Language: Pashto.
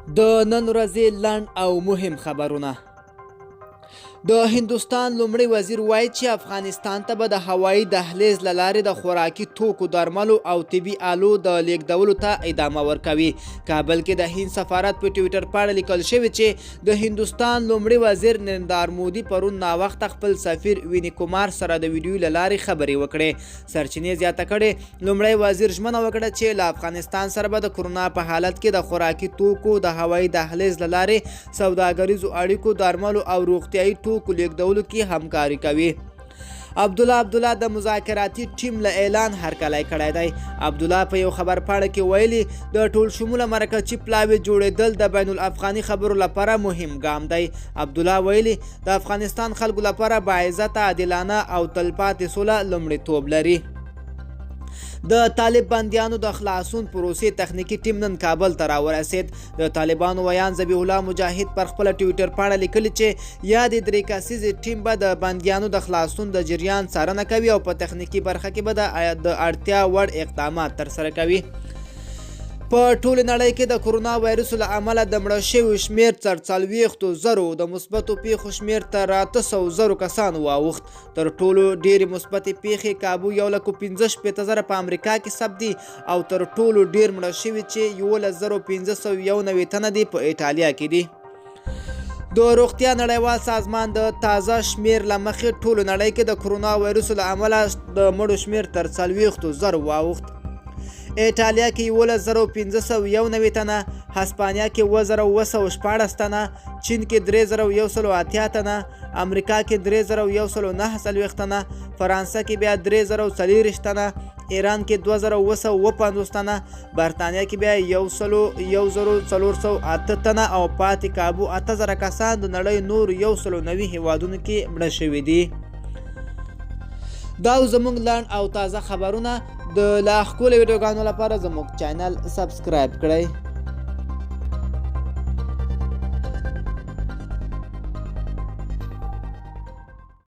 د نن ورځې لنډ او مهم خبرونه. د هندوستان لومړی وزیر وایي چې افغانستان ته به د هوایي دهلیز له لارې د خوراکي توکو، درملو او طبي آلو د لیږدولو ته ادامه ورکوي. کابل کې د هند سفارت په ټویټر پاڼه لیکل شوي چې د هندوستان لومړي وزیر نریندار مودي پرون ناوخته خپل سفیر ویني کمار سره د ویډیو له لارې خبرې وکړې. سرچینې زیاته کړې، لومړی وزیر ژمنه وکړه چې له افغانستان سره به د کرونا په حالت کې د خوراکي توکو، د هوایي دهلیز له لارې سوداګریزو اړیکو، درملو او روغتیایي توکو لیږدولو کې همکاري کوي. عبدالله عبدالله د مذاکراتي ټیم له اعلان هرکلی کړی دی. عبدالله په یو خبرپاڼه کې ویلي، د ټول شموله مرکچي پلاوي جوړېدل د بین الافغاني خبرو لپاره مهم ګام دی. عبدالله ویلي، د افغانستان خلکو لپاره باعزته، عادلانه او تلپاتې سوله لومړیتوب لري. د طالب بندیانو د خلاصون پروسې تخنیکي ټیم نن کابل ته راورسید. د طالبانو ویاند ذبیح الله مجاهد پر خپل ټویټر پاڼه لیکلي چې یادې درې کسیزې ټیم به د بندیانو د خلاصون د جریان څارنه کوي او په تخنیکي برخه کې به د اړتیا وړ اقدامات ترسره کوي. په ټوله نړۍ کې د کرونا وایرس له امله د مړه شویو شمېر تر 40,000، د مثبتو پیښو شمېر تر 800,000 کسانو واوښت. تر ټولو ډېرې مثبتې پیښې کابو 1,65,000 په امریکا کې ثبت دي او تر ټولو ډېر مړه شوي چې 11,591 تنه دي په ایټالیا کې دي. د روغتیا نړیوال سازمان د تازه شمېر له مخې ټولو نړۍ کې د کرونا وایرس له امله د مړو شمېر تر 40,000 واوښت. ایټالیا کې 11,591 تنه، هسپانیا کې 7716 تنه، چین کې 3180 تنه، امریکا کې 3149 تنه، فرانسه کې بیا 3024 تنه، ایران کې 2757 تنه، برتانیا کې بیا 101408 تنه او پاتې کابو 8000 کسان د نړۍ نور 190 هیوادونو کې مړه شوي دي. دا زموږ لنډ او تازه خبرونه. د لا ښکلو ویډیوګانو لپاره زموږ چینل سبسکرایب کړئ.